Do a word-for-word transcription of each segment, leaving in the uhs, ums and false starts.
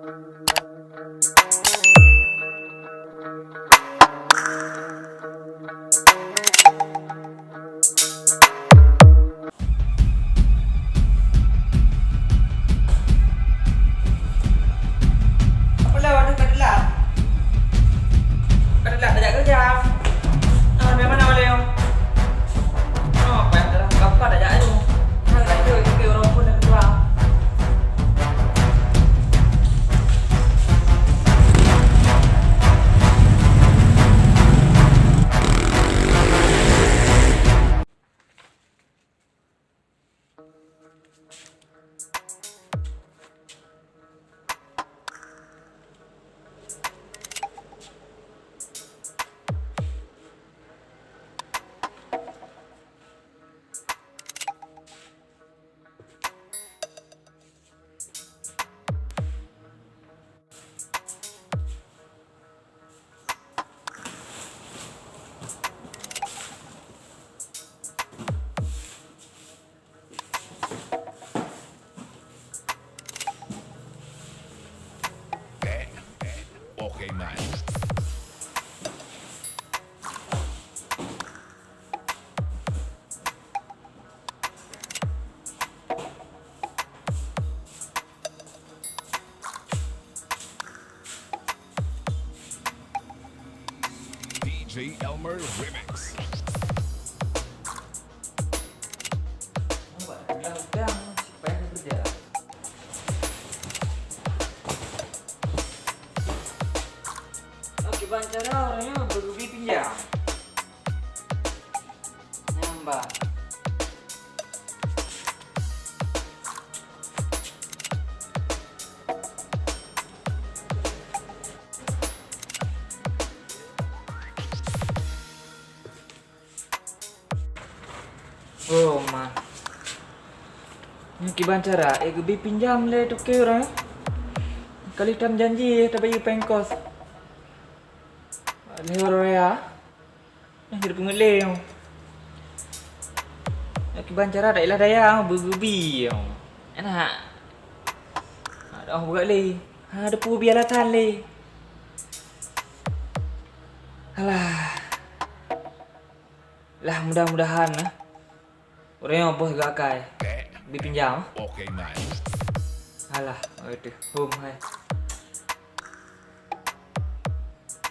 Apa lah, waduh, ka telat. Ka telat tajak keureuja. Ah, dari mana boleh, oh? Oh, payah dah, kapan tajak tu? Nah, tajak tu, itu orang pun dah keluar. Oke, man. D J Elmer Remix. Nampak dah, dah, dah, payah kerja. Oke, ban cara orangnya berguru pinjam. Nambah. Oh, ma. Nyoe kiban cara, eh, geubi pinjam lé toke ureueng. Kali tam janji, eh, tabayeue péng kos. Lheueh raya. Nyang jadi peungeut lé nyoe. Nyang kiban cara dak ilah daya, beugeubi nyoe. Enak. Ada oh beugak lé. Ha, ada pu biar latan lé. Alah. Lah, mudah-mudahan lah. Ureueng nyoe boh geuakai. Bi pinjam. Oke, man. Alah, aduh, hom hai.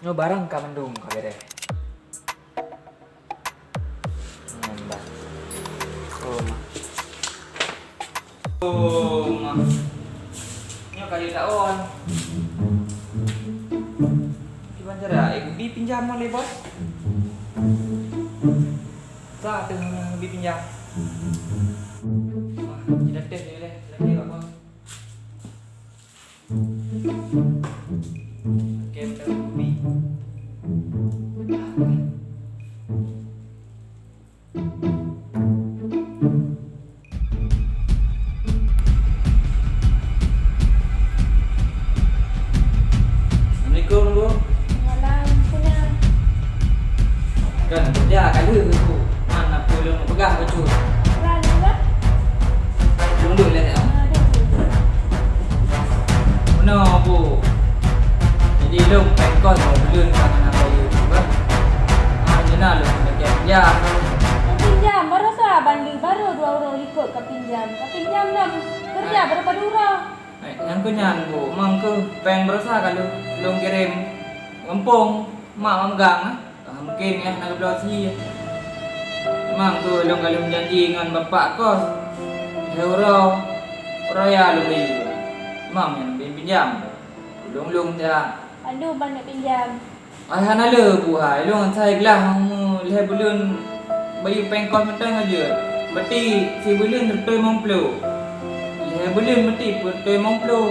Nyoe barang ka mandum ka beres. Nambah. Oh, ma. Oh, ma. Nyoe kali taon. Kiban cara, eh, bi pinjam lé bos. Sa teuh bi pinjam. Wah, jidateh lé, jidateh bak bos. Oke, udah bi. Assalamualaikum, Bu. Waalaikumsalam. Kan kerja kali tu. Mana pun lôn peugah bacut. Lalu lah. Lôn duduk lah, ya. Ah, dah tu. Meunoe, Bu. Jadi, lôn péng kos lôn buleuen ka hana bayeue, Bu, kan? Ah, jina lôn keuneuk pinjam. Kau pinjam, baroesa ban lé baru dua uroe likot ka pinjam. Ka pinjam lom. Kerja baru padum uroe. Eh, nyang keu nyan, Bu, mang keuh péng baroesa ka lôn, lôn kirém gampông, mak memegang, ah. Ah, mungken nyang na geubloe sie. Mang keuh lôn ka lôn janji ngon bapak kos, lhèe uroe, uroe raya lôn bayeue. Mang nyan bin pinjam, lôn-lôn siat. Aduh, ban neuk pinjam. Ai hana le, Bu, hai. Lôn asai glah lhèe buleuen bayeue péng kos mantong aja. Berarti sibuleuen reutôh limong ploh. Lhèe buleuen berarti reutôh limong ploh.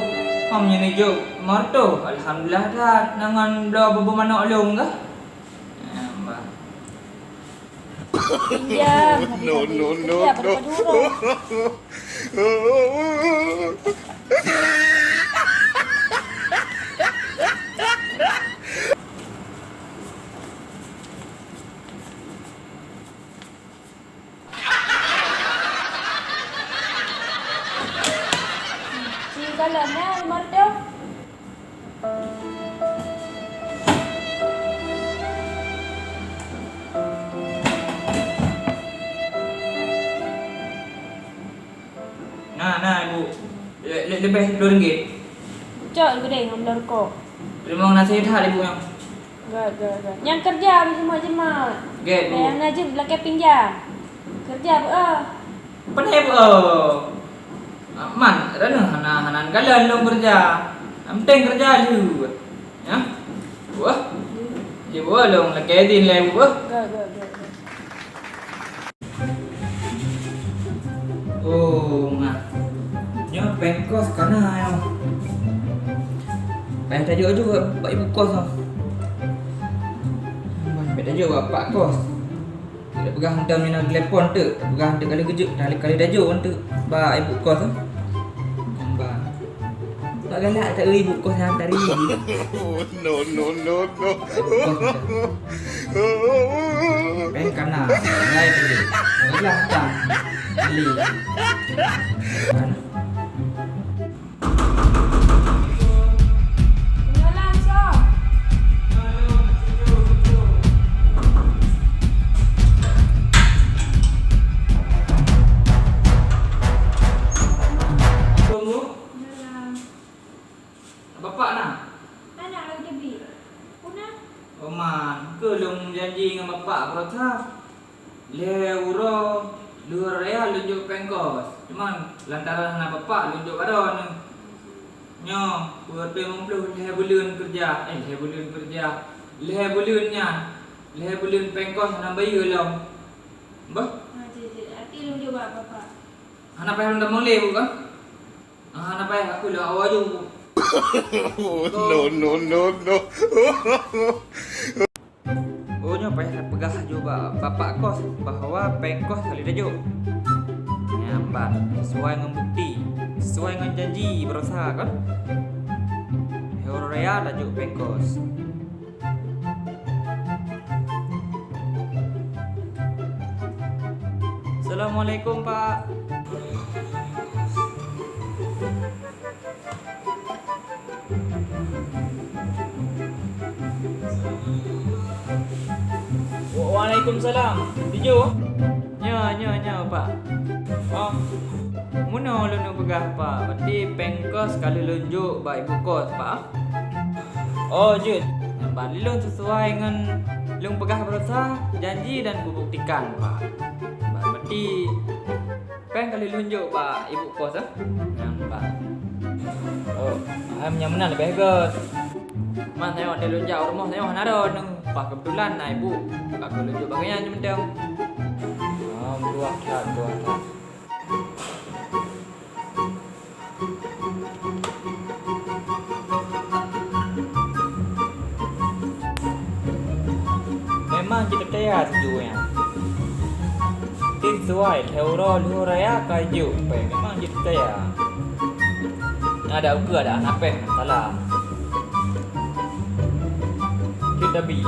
Hom nyoe neujok lima reutôh. Alhamdulillah that. Na ngon bloe bubur manok lôn kah? Ah, bah. Iya, no, no, no, no. Ci galon, eh, limong reutôh. Na, na, Ibu. Le-, le-, leubeh sepuluh ringgit. Cok, geude, ngon bloe rukok. Teurimong gaséh that, Ibu, nyan. Gèt, gèt, gèt. Nyang keureuja beujimat-jimat. Gèt, Bu. Nyang na jeuet lakèe pinjam. Keureuja beu, ah. Pane beu, oh. Man, droeneuh hana, hana kalon lôn keureuja. Nyang penting keureuja lheueh. Nyan. Wah. Ji, Bu, lôn lakèe idin lé, Bu. Gèt, gèt, gèt, gèt. Oh, ma. Nyoe péng kos ka na nyoe. Payah tajok ju bak ibu kos nyoe. Payah tajok bak pak kos. Tapeugah mantong nyoe na telepon teuk, tapeugah teuk kali keujeuet, kali, kali tajok teuk bak ibu kos nyoe. Nyan ban. Bak galak that ibu kos nyan tadi. No, no, no, no. Ibu kos nyan. Péng ka na, ngai tadi. Beulah utang. Beli. Kan? Kenalan, Sob. Assalamualaikum, Bu. Salam. Bapak na? Hana, lagèe teubiet. Peue na? Oh, man, keu lôn janji ngon bapak baroesa. Lhèe uroe lheueh raya lôn jok péng kos. Cuman lantaran hana bapak lôn jok baroe nyoe. Nyoe, peuet limong ploh lhèe buleuen keureuja, eh, lhèe buleuen keureuja. Lhèe buleuen nyan, lhèe buleuen péng kos hana bayeue lom. Bah? Ha, jeuet, jeuet. Até lôn jok bak bapak. Hana payah lôn tamong lé, Bu, kan? Ah, hana payah, aku lôn awai ju. No, no, no, no. Oh, nyoe payah tapeugah ju bak bapak kos bahwa péng kos ka lheueh tajok. Nyan ban, sesuai ngon bukti, sesuai ngon janji baroesa kan. Lhèe uroe raya tajok péng kos. Assalamualaikum, Pak. Wa-, waalaikumsalam. Dijok? Nyoe, nyoe, nyoe, Pak. Oh, meunoe lôn peugah, Pak. Berarti péng kos ka lheueh lôn jok bak ibu kos, Pak. Oh, jeuet. Nyan ban lôn sesuai ngon lôn peugah baroesa, janji dan kubuktikan, Pak. Ban berarti péng ka lheueh lôn jok bak ibu kos, eh? Nyan ban. Oh, hai meunyoe meunan leubeh gèt. Man, tanyoe lôn jak u rumoh, tanyoe hana droeneuh. Pas keubeutulan na ibu, ka lôn jok bak gobnyan mantong. Ah, meutuah that, meutuah that. Memang jiteuka tuju nyan. Tin suai lhèe uroe lheueh raya ka jok péng, memang jiteuka. Nyan adak ukeue adak hana péng, salah. Cut tabi.